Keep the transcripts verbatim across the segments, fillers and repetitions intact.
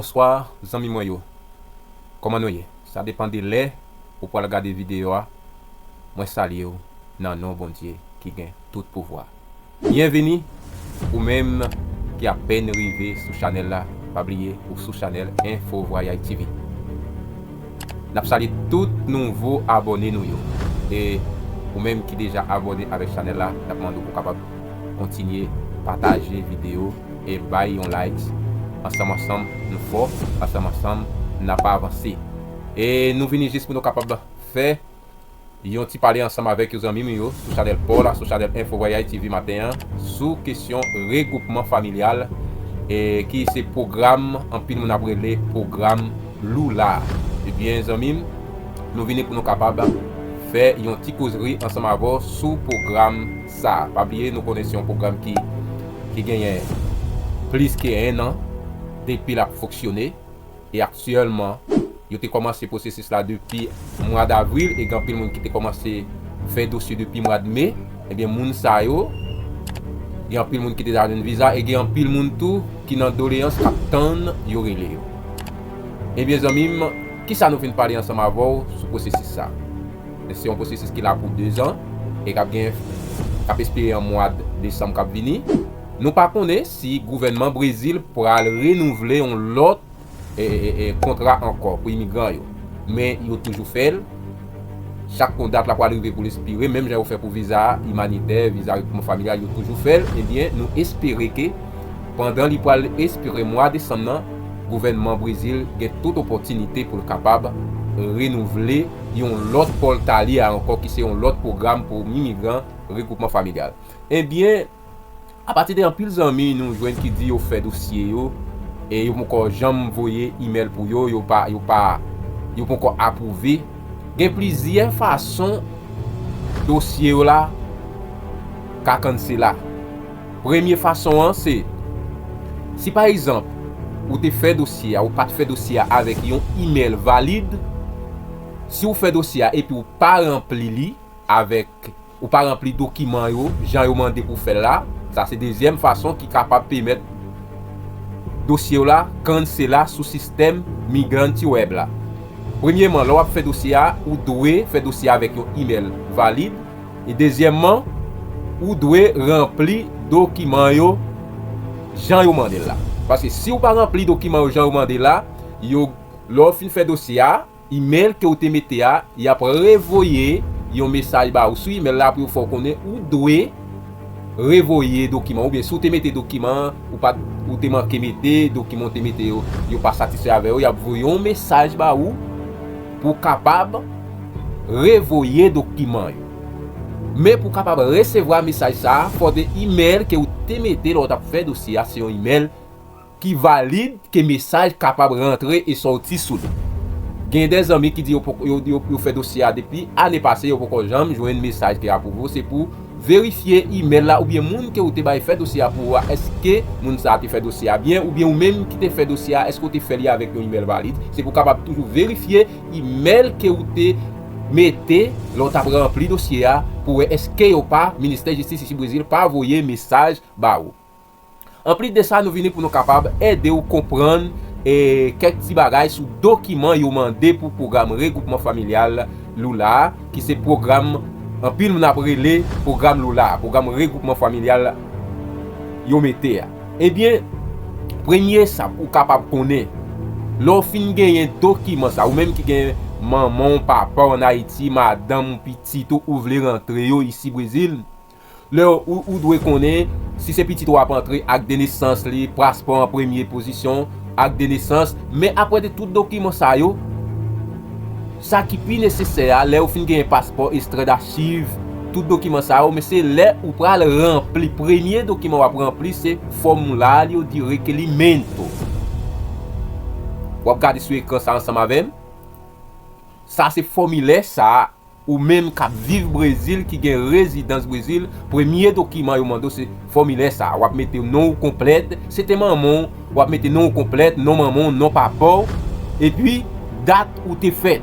Bonswa, zanmi mwen yo. Kòman nou ye? Sa depann de lè ou pral gade videyo a. Mwen salye w nan non Bondye ki gen tout pouvwa. Byenvini, ou menm ki apèn rive sou chanèl la, pa bliye ou sou chanèl Info Vwayay T V. N ap salye tout nouvo abòne nou yo. E ou menm ki deja abòne avèk chanèl la, n ap mande w pou w kapab kontinye pataje videyo e bay yon like. Ansanm, ansanm, nou fò, ansanm, ansanm, n ap avanse. E nou vini jis pou nou kapab fè yon ti pale ansanm avèk yon zanmi m yo sou chanèl pa w la, sou chanèl Info Vwayay T V maten an, sou kesyon regwoupman familyal, e ki se pwogram anpil moun ap rele pwogram Lula. Ebyen, zanmi m, nou vini pou nou kapab fè yon ti kozri ansanm avè w sou pwogram sa. Pa bliye, nou konnen se yon pwogram ki, ki genyen plis ke en an depi l ap fonksyone. E aktyèlman, yo te kòmanse pwosesis la depi mwa davril, e gen anpil moun ki te kòmanse fè dosye depi mwa de me. Ebyen, moun sa yo, gen anpil moun ki te deja jwenn viza, e gen anpil moun tou ki nan doleyans k ap tann yo rele yo. Ebyen, zanmi m, kisa nou vin pale ansanm avè w sou pwosesis sa? Se yon pwosesis ki la pou de zan, e k ap gen, k ap espeye an mwa desanm k ap vini. Nou pa konnen si gouvènman Brezil pral renouvle yon lòt e, e, e, e, kontra ankò pou imigran yo. Men yo toujou fè l. Chak yon dat la pral rive pou l espire, menm jan yo fè pou viza imanitè, viza regwoupman familyal, yo toujou fè l. Ebyen, nou espere ke pandan li pral espire mwa desanm nan, gouvènman Brezil gen tout opòtinite pou l kapab renouvle yon lòt pòltalye a ankò, ki se yon lòt pwogram pou imigran regwoupman familyal. Ebyen, apati de anpil zanmi nou jwenn ki di yo fè dosye yo, e yo poko janm voye imèl pou yo, yo pa, yo pa, yo poko apwouve. Gen plizyè fason dosye yo la ka kansela. Premye fason an se, si pa egzanp, ou te fè dosye a, ou pa t fè dosye a avèk yon imèl valid, si w fè dosye a epi w pa ranpli li avèk, ou pa ranpli dokiman yo jan yo mande pou w fè l la, sa se dezyèm fason ki kapab pèmèt dosye w la kansela sou sistèm Migrant Web la. Premyeman, lè w ap fè dosye a, ou dwe fè dosye a avèk yon imèl valid. E dezyèmman, ou dwe ranpli dokiman yo jan yo mande l la. Paske si w pa ranpli dokiman yo jan yo mande l la, yo, lè w fin fè dosye a, imèl ke w te mete a, y ap revoye yon mesaj ba ou sou imèl la pou yo fè w konnen ou dwe revoye dokiman, oubyen si w te mete dokiman, ou pa t, ou te manke mete, dokiman w te mete yo, yo pa satisfè avè yo, y ap voye yon mesaj ba ou pou w kapab revoye dokiman yo. Men pou w kapab resevwa mesaj sa a, fò de imèl ke w te mete lè w t ap fè dosye a, se yon imèl ki valid, ke mesaj kapab rantre e sòti sou li. Gen de zanmi ki di yo poko, yo, yo, yo fè dosye a depi ane pase, yo poko janm jwenn mesaj ki apwouve w. Se pou verifye imèl la oubyen moun ke w te bay fè dosye a pou ou a, èske moun sa a te fè dosye a byen, oubyen ou menm ki te fè dosye a, èske w te fè li avèk yon imèl valid. Se pou w kapab toujou verifye imèl ke w te mete lè w t ap ranpli dosye a pou wè èske yo pa, Ministè Jistis isi Brezil pa voye mesaj ba ou. Anplis de sa, nou vini pou nou kapab ede w konprann, e, kèk ti bagay sou dokiman yo mande pou pwogram regwoupman familyal Lula a, ki se pwogram anpil moun ap rele pwogram Lula a, pwogram regwoupman familyal yo mete a. Ebyen, premye sa pou w kapab konnen, lè w fin genyen dokiman sa, ou menm ki gen manman w, papa w ann Ayiti, madanm ou, pitit ou, ou vle rantre yo isi Brezil, lè ou, ou dwe konnen, si se pitit ou ap antre, ak de nesans li, paspò an premye pozisyon, ak de nesans. Men apre de tout dokiman sa yo, sa ki pi nesesè a, lè ou fin genyen paspò, ekstrè dachiv, tout dokiman sa yo, men se lè ou pral ranpli, premye dokiman w ap ranpli, se fòmilè yo di rekerimento. W ap gade sou ekran sa ansanm avè m. Sa se fòmilè sa a. Ou menm k ap viv Brezil, ki gen rezidans Brezil, premye dokiman yo mande w se fòmilè sa a. W ap mete non w konplèt, se te manman w, w ap mete non w konplèt, non manman w, non papa w, epi dat ou te fèt.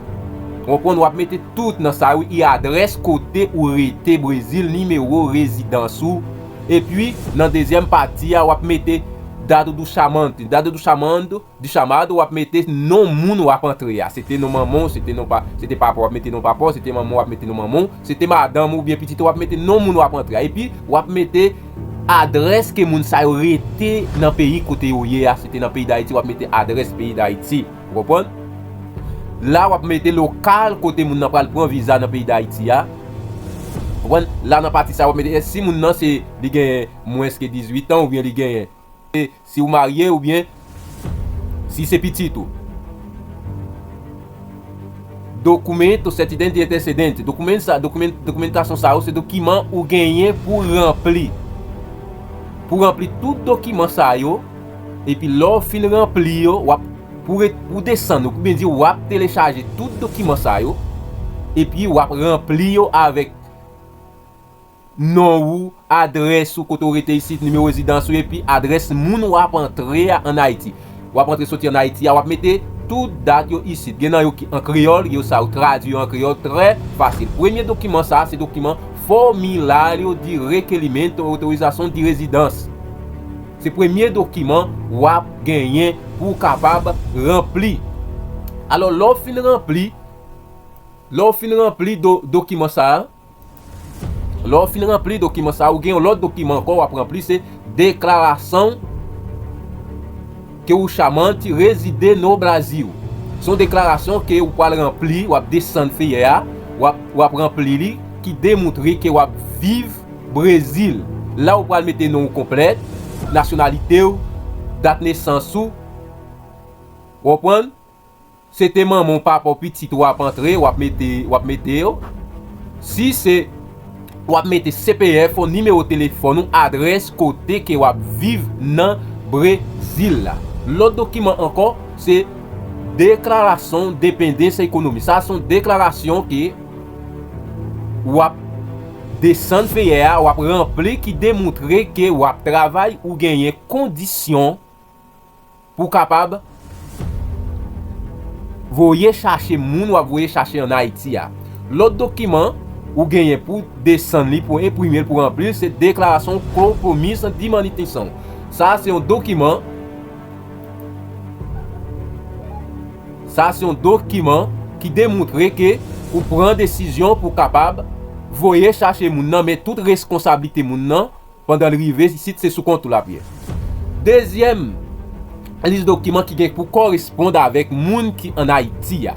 Ou konprann, w ap mete tout nan sa yo, e adrès kote ou rete Brezil, nimewo rezidans ou, epi nan dezyèm pati a, w ap mete dado do chamante, dado do chamando, do chamado, w ap mete non moun w ap antre a. Se te non manman w, se te non pa, se te papa w, w ap mete non papa w, se te manman w, w ap mete non manman w, se te madanm ou byen pitit ou, w ap mete non moun w ap antre a. Epi, w ap mete adrès ke moun sa yo rete nan peyi kote yo ye a. Se te nan peyi Dayiti, w ap mete adrès peyi Dayiti. Ou konprann? La, w ap mete lokal kote moun nan pral pran viza nan peyi Dayiti a. Ou konprann? La, nan pati sa, w ap mete, si moun nan se, li gen mwens ke dizuit an, oubyen li gen, si ou marye, oubyen si se pitit ou. Documento, certidão de antecedente. Dokiman sa, dokiman, dokimantasyon sa yo, se dokiman ou genyen pou ranpli. Pou ranpli tout dokiman sa yo, epi lè w fin ranpli yo, w ap, pou re-, pou desann, ou byen di, w ap telechaje tout dokiman sa yo, epi w ap ranpli yo avèk non ou, adrès ou, kote w rete isit, nimewo rezidans ou, epi adrès moun w ap antre a ann Ayiti. W ap antre soti ann Ayiti a, w ap mete tout dat yo isit. Gen nan yo ki an kreyòl, yo sa yo tradui yo an kreyòl trè fasil. Premye dokiman sa a, se dokiman Formulário de Requerimento Autorização de Residência. Se premye dokiman w ap genyen pou w kapab ranpli. Alò, lè w fin ranpli, lè w fin ranpli do-, dokiman sa a, lè w fin ranpli dokiman sa a, ou gen yon lòt dokiman ankò w ap ranpli, se deklarasyon que o chamante reside no Brasil. Se yon deklarasyon ke ou pral ranpli, w ap desann feyè a, w ap, w ap ranpli li, ki demontre ke w ap viv Brezil. La ou pral mete non ou konplèt, nasyonalite w, dat nesans ou. Ou konprann? Se te manman w, papa w, pitit ou ap antre, w ap mete, w ap mete yo. Si se, w ap mete C P F ou, nimewo telefòn ou, adrès kote ke w ap viv nan Brezil la. Lòt dokiman ankò, se deklarasyon depandans ekonomik. Sa se yon deklarasyon ke w ap desann feyè a, w ap ranpli ki demontre ke w ap travay ou genyen kondisyon pou w kapab voye chache moun w ap voye chache ann Ayiti a. Lòt dokiman ou genyen pou desann li, pou enprime l, pou ranpli l, se deklarasyon konpwomisyon de manitensyon. Sa a se yon dokiman, sa a se yon dokiman ki demontre ke ou pran desizyon pou w kapab voye chache moun nan, men tout reskonsablite moun nan, pandan l rive isit, se sou kont ou l ap ye. Dezyèm lis dokiman ki gen pou koresponn avèk moun ki ann Ayiti a.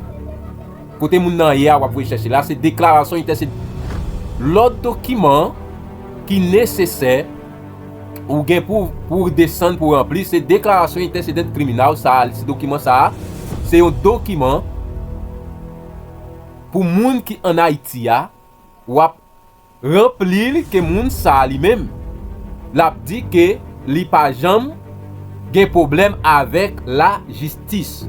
Kote moun nan ye a, w ap voye chèche la, se deklarasyon entèse-, lòt dokiman ki nesesè ou gen pou, pou w desann pou w ranpli, se deklarasyon entèsedant kriminal, sa a, se dokiman sa a, se yon dokiman pou moun ki ann Ayiti a, w ap ranpli l ke moun sa a li menm, l ap di ke li pa janm gen pwoblèm avèk lajistis.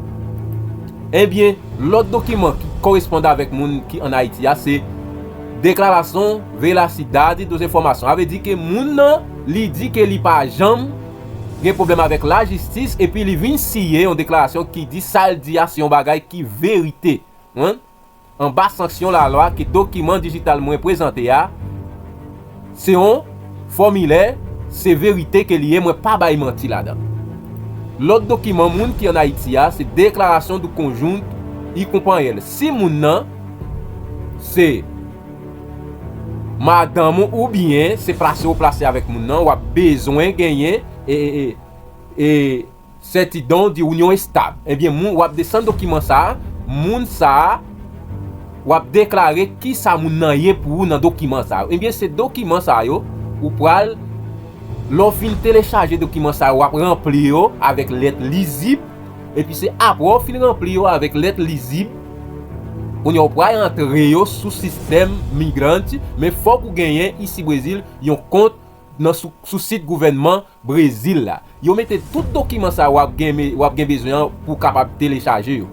Ebyen, lòt dokiman ki koresponn avèk moun ki ann Ayiti a, se declaração veracidade das informações. Sa vle di ke moun nan, li di ke li pa janm gen pwoblèm avèk lajistis, epi li vin siyen yon deklarasyon ki di sa l di a se yon bagay ki verite. Wi. Anba sanksyon lalwa ke dokiman dijital mwen prezante a, se yon fòmilè, se verite ke li ye, mwen pa bay manti ladan. Lòt dokiman moun ki ann Ayiti a, se declaração do conjunto e companhia. Si moun nan se madanm ou oubyen se plase ou plase avèk moun nan, w ap bezwen genyen e, e, e, e, certidão de união estável. Ebyen, moun, w ap desann dokiman sa a, moun sa a, w ap deklare kisa moun nan ye pou ou nan dokiman sa yo. Ebyen, se dokiman sa yo, ou pral, lè w fin telechaje dokiman sa yo, w ap ranpli yo avèk lèt lizib, epi se apre w fin ranpli yo avèk lèt lizib, kounye a w pral antre yo sou sistèm Migrante, men fòk ou genyen isi Brezil yon kont nan sou, sou sit gouvènman Brezil la. Yo mete tout dokiman sa w ap gen, w ap gen bezwen an pou w kapab telechaje yo.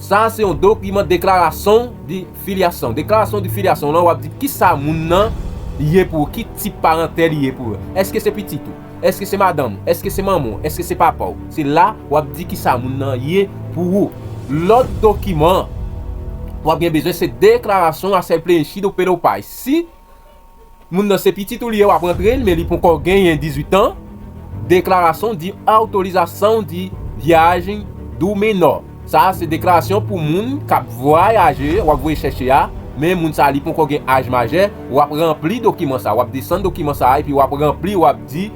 Sa a se yon dokiman declaração de filiação. Declaração de filiação lan, w ap di kisa moun nan ye pou ou, ki tip parantèl li ye pou ou. Èske se pitit ou? Èske se madanm ou? Èske se manman w? Èske se papa w? Se la w ap di kisa moun nan ye pou ou. Lòt dokiman w ap gen bezwen se declaração a ser preenchido pelo pai. Si moun nan se pitit ou li ye, w ap rantre l, men li poko genyen dizuit an. Declaração de autorização de viagem do menor. Sa a se deklarasyon pou moun k ap vwayaje, w ap voye chèche a, men moun sa a li poko gen aj majè, w ap ranpli dokiman sa a, w ap desann dokiman sa a, epi w ap ranpli, w ap di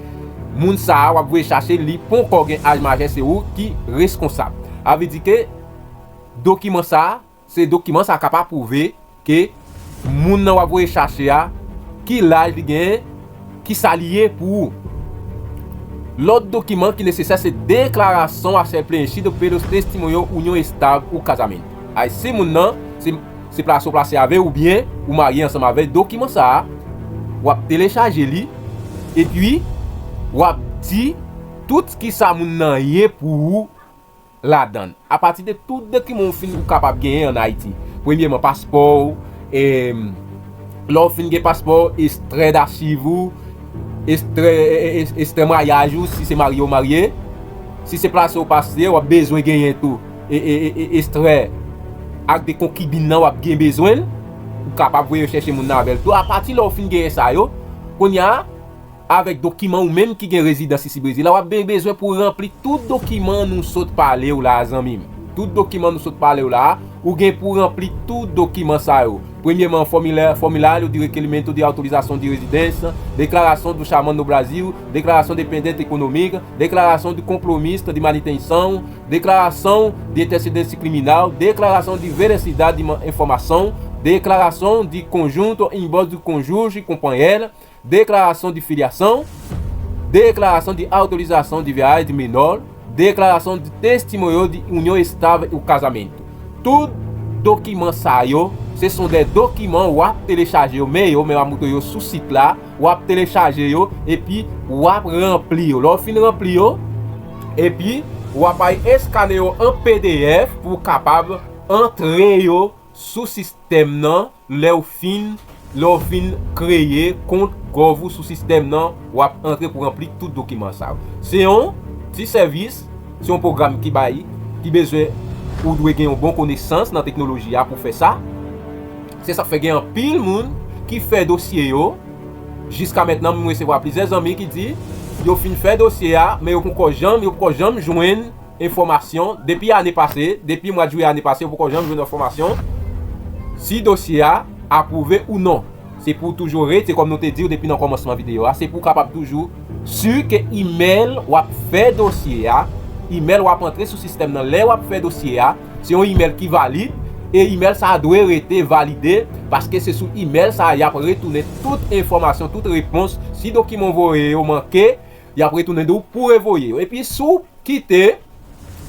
moun sa a w ap voye chache li poko gen aj majè, se ou ki reskonsab. Sa vle di ke dokiman sa a, se dokiman sa a k ap apwouve ke moun nan w ap voye chache a, ki laj li genyen, ki sa li ye pou ou. Lòt dokiman ki nesesè se deklarasyon a ser preenchido pelo testemunho união estável ou casamento. Ay, si moun nan se, se plase w plase avè oubyen ou marye ansanm avè, dokiman sa a, w ap telechaje li, epi w ap di tout ki sa moun nan ye pou ou ladan l. Apati de tout dokiman ou fin ou kapab genyen ann Ayiti. Premyeman, paspò w, em, lè w fin gen paspò w, ekstrè dachiv ou, ekstrè, e, e, ekstrè maryaj ou, si se marye w marye. Si se plase w plase, w ap bezwen genyen tou. E, e, e, e, ekstrè ak de konkibin nan, w ap gen bezwen l. Ou kapab voye chèche moun nan avè l tou. Apati lè w fin genyen sa yo, kounye a, avèk dokiman ou menm ki gen rezidans isi Brezil la, w ap be-, bezwen pou ranpli tout dokiman nou sot pale w la a, zanmi m. Tout dokiman nou sot pale w la a, ou gen pou ranpli tout dokiman sa yo. Premyeman, fòmilè, formulário de requerimento de autorização de residência, declaração do chamado no Brasil, declaração de dependente econômica, declaração de compromisso de manutenção, declaração de antecedente criminal, declaração de veracidade de ma-, informação, declaração de conjunto envolvendo cônjuge, companheira, declaração de filiação, declaração de autorização de viagem de menor, declaração de testemunho de união estável ou casamento. Tout dokiman sa yo, se son de dokiman w ap telechaje yo, men yo, men w ap moutre yo sou sit la, w ap telechaje yo, epi w ap ranpli yo. Lè w fin ranpli yo, epi w ap al eskane yo an P D F pou w kapab antre yo sou sistèm nan, lè w fin, lè w fin kreye kont gov ou sou sistèm nan, w ap antre pou ranpli tout dokiman sa yo. Se yon ti sèvis, se yon pwogram ki bay, ki bezwen ou dwe gen yon bon konesans nan teknoloji a pou fè sa. Se sa k fè gen anpil moun ki fè dosye yo. Jiska mentnan, m resevwa plizyè zanmi ki di yo fin fè dosye a, men yo poko janm, yo poko janm jwenn enfòmasyon depi ane pase, depi mwa jiyè ane pase, yo poko janm jwenn enfòmasyon si dosye a apwouve ou non. Se pou w toujou rete, kòm nou te di w depi nan kòmansman videyo a, se pou w kapab toujou si ke imèl w ap fè dosye a, imèl w ap antre sou sistèm nan lè w ap fè dosye a, se yon imèl ki valid, e imèl sa a dwe rete valide, paske se sou imèl sa a y ap retounen tout enfòmasyon, tout repons. Si dokiman w voye yo manke, y ap retounen di w pou revoye yo. Epi si w kite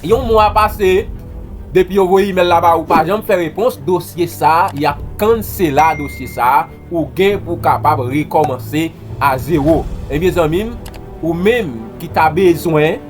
yon mwa pase, depi yo voye imèl la ba ou, pa janm fè repons, dosye sa a, y ap kansela dosye sa a, ou gen pou w kapab rekòmanse a zewo. Ebyen, zanmi m, ou menm ki ta bezwen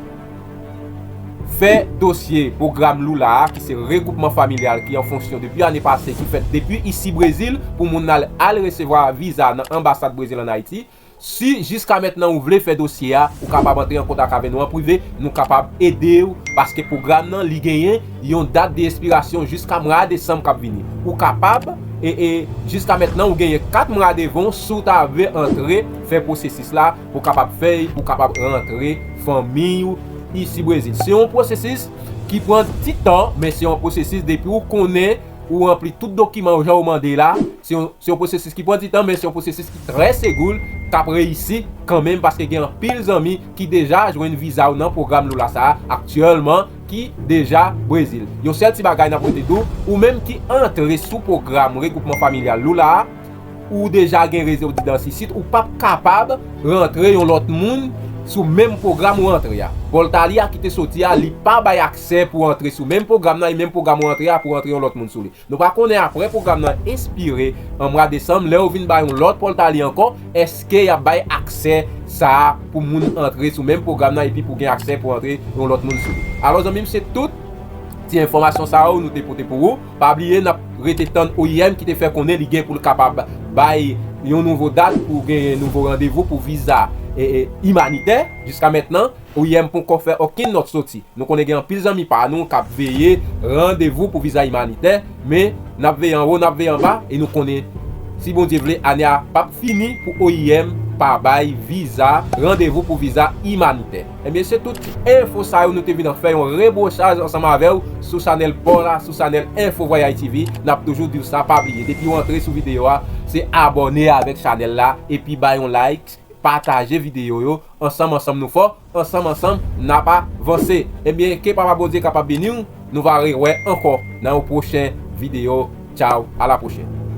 fè dosye pwogram Lula a, ki se regwoupman familyal ki an fonksyon depi ane pase, ki fèt depi isi Brezil, pou moun al, al resevwa viza nan anbasad Brezil ann Ayiti, si jiska mentnan ou vle fè dosye a, ou kapab antre an kontak avè nou an prive, nou kapab ede w, paske pwogram nan, li genyen yon dat de ekspirasyon jiska mwa desanm k ap vini. Ou kapab, e, e, jiska mentnan, ou genyen kat mwa devan w si w ta vle antre fè pwosesis la, pou w kapab fè, pou w kapab rantre fanmi w isi Brezil. Se yon pwosesis ki pran ti tan, men se yon pwosesis depi w konnen ou ranpli tout dokiman yo jan yo mande la. Se yon, se yon pwosesis ki pran ti tan, men se yon pwosesis ki trè segou, k ap reyisi kanmenm, paske gen anpil zanmi ki deja jwenn viza yo nan pwogram Lula sa a aktyèlman, ki deja Brezil. Yon sèl ti bagay n ap rete di w, ou menm ki antre sou pwogram regwoupman familyal Lula a, ou deja gen rezidans isit, ou p ap kapab rantre yon lòt moun sou menm pwogram ou antre a. Pòltali a ki te soti a, li pa bay aksè pou antre sou menm pwogram nan, e menm pwogram ou antre a pou antre yon lòt moun sou li. Nou pa konnen apre pwogram nan ekspire an mwa desanm, lè yo vin bay yon lòt pòltali ankò, èske y ap bay aksè sa a pou moun antre sou menm pwogram nan epi pou gen aksè pou antre yon lòt moun sou li. Alò, zanmi m, se tout ti enfòmasyon sa yo nou te pote pou ou. Pa bliye, n ap rete tann O I M ki te fè konnen li gen pou l kapab bay yon nouvo dat pou gen nouvo randevou pou viza, e, e, imanitè. Jiska mentnan, O I M poko fè okenn nòt soti. Nou konnen gen anpil zanmi pa nou k ap veye randevou pou viza imanitè, men n ap veye anwo, n ap veye anba, e nou konnen, si Bondye vle, ane a p ap fini pou O I M pa bay viza, randevou pou viza imanitè. Ebyen, se tout ti enfo sa yo nou te vin fè yon rebwochaj ansanm avè w sou chanèl pa w la, sou chanèl Info Vwayaj T V. N ap toujou di w sa, pa bliye, depi w antre sou videyo a, se abòne avèk chanèl la, epi bay yon like, pataje videyo yo, ansanm, ansanm nou fò, ansanm, ansanm n ap avanse. Ebyen, ke Papa Bondye kapab beni w, nou va rewè ankò nan yon pwochen videyo. Tchaw, a la pwochèn.